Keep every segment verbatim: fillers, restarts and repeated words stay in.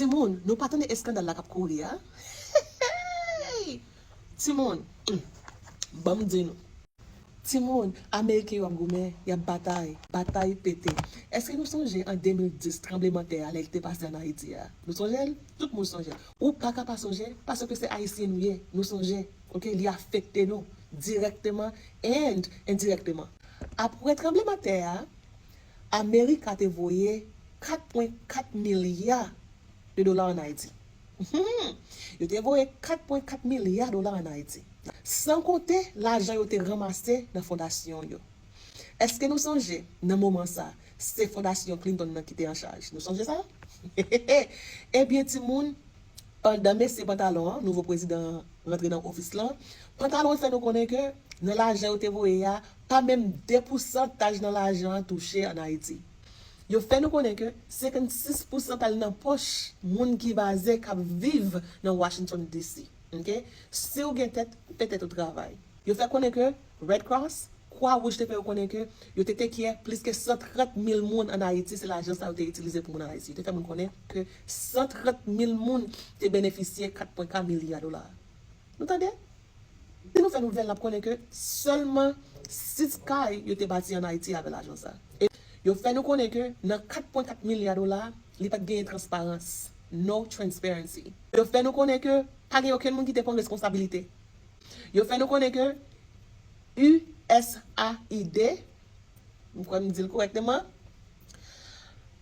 Timoun, nou pa tande eskandal la k ap kouri a? Timoun, hmm, ban m di nou. Timoun, Ameriken yo ap goumen, y ap batay, batay pete. Èske nou sonje an de mil dis tranblemanntè a lè l te pase ann Ayiti a? Nou sonje l? Tout moun sonje l. Ou pa ka pa sonje, paske se Ayisyen nou ye, nou sonje. Oke, li afekte nou dirèkteman and endirèkteman. Apre tranblemanntè a, Amerika te voye kat pwen kat milya de dola ann Ayiti. Yo te voye kat pwen kat milya dola ann Ayiti. San konte lajan yo te ranmase nan fondasyon yo. Èske nou sonje, nan moman sa, se fondasyon Clinton nan ki te an chaj? Nou sonje sa? Ebyen, timoun, pandan mesye Pantalon an, nouvo prezidan an, rantre nan ofis lan, Pantalon fè nou konnen ke nan lajan yo te voye a, pa menm de pousantaj nan lajan an touche ann Ayiti. Yo fè nou konnen ke senkannsis pousan t al nan pòch moun ki baze, k ap viv nan Washington D C. Oke? Si w gen tèt, fè tèt ou travay. Yo fè konnen ke Red Cross, Kwa Wouj te fè yo konnen ke yo te take care plis ke san trant mil moun ann Ayiti, se lajan sa yo te itilize pou moun ann Ayiti. Yo te fè moun konnen ke san trant mil moun te benefisye kat pwen kat milya dola. Nou tande? Si nou fè nouvèl, n ap konnen ke sèlman sis kay yo te bati ann Ayiti avè lajan sa. E yo fè nou konnen ke nan kat pwen kat milya dola, li pa t genyen transparans. No transparency. Yo fè nou konnen ke pa gen okenn moun ki te pran responsabilite. Yo fè nou konnen ke U S A I D, m kwè m di l korèkteman,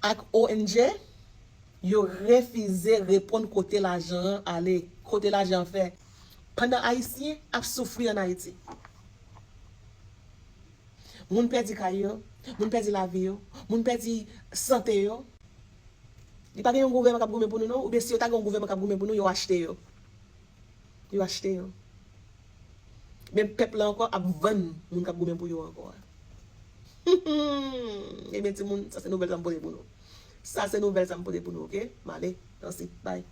ak O N G, yo refize reponn kote lajan an ale, kote lajan an fè. Pandan Ayisyen ap soufri ann Ayiti. Moun pèdi kay yo, moun pèdi lavi yo, moun pèdi sante yo. Li pa gen yon gouvènman k ap goumen pou nou, non? Oubyen si yo ta gen yon gouvènman k ap goumen pou nou, yo achte yo. Yo achte yo. Men pèp la ankò ap vann moun k ap goumen pou yo ankò a. Ebyen, timoun, sa se nouvèl sa m pote pou nou. Sa se nouvèl sa m pote pou nou, oke? M ale. Mèsi. Bye.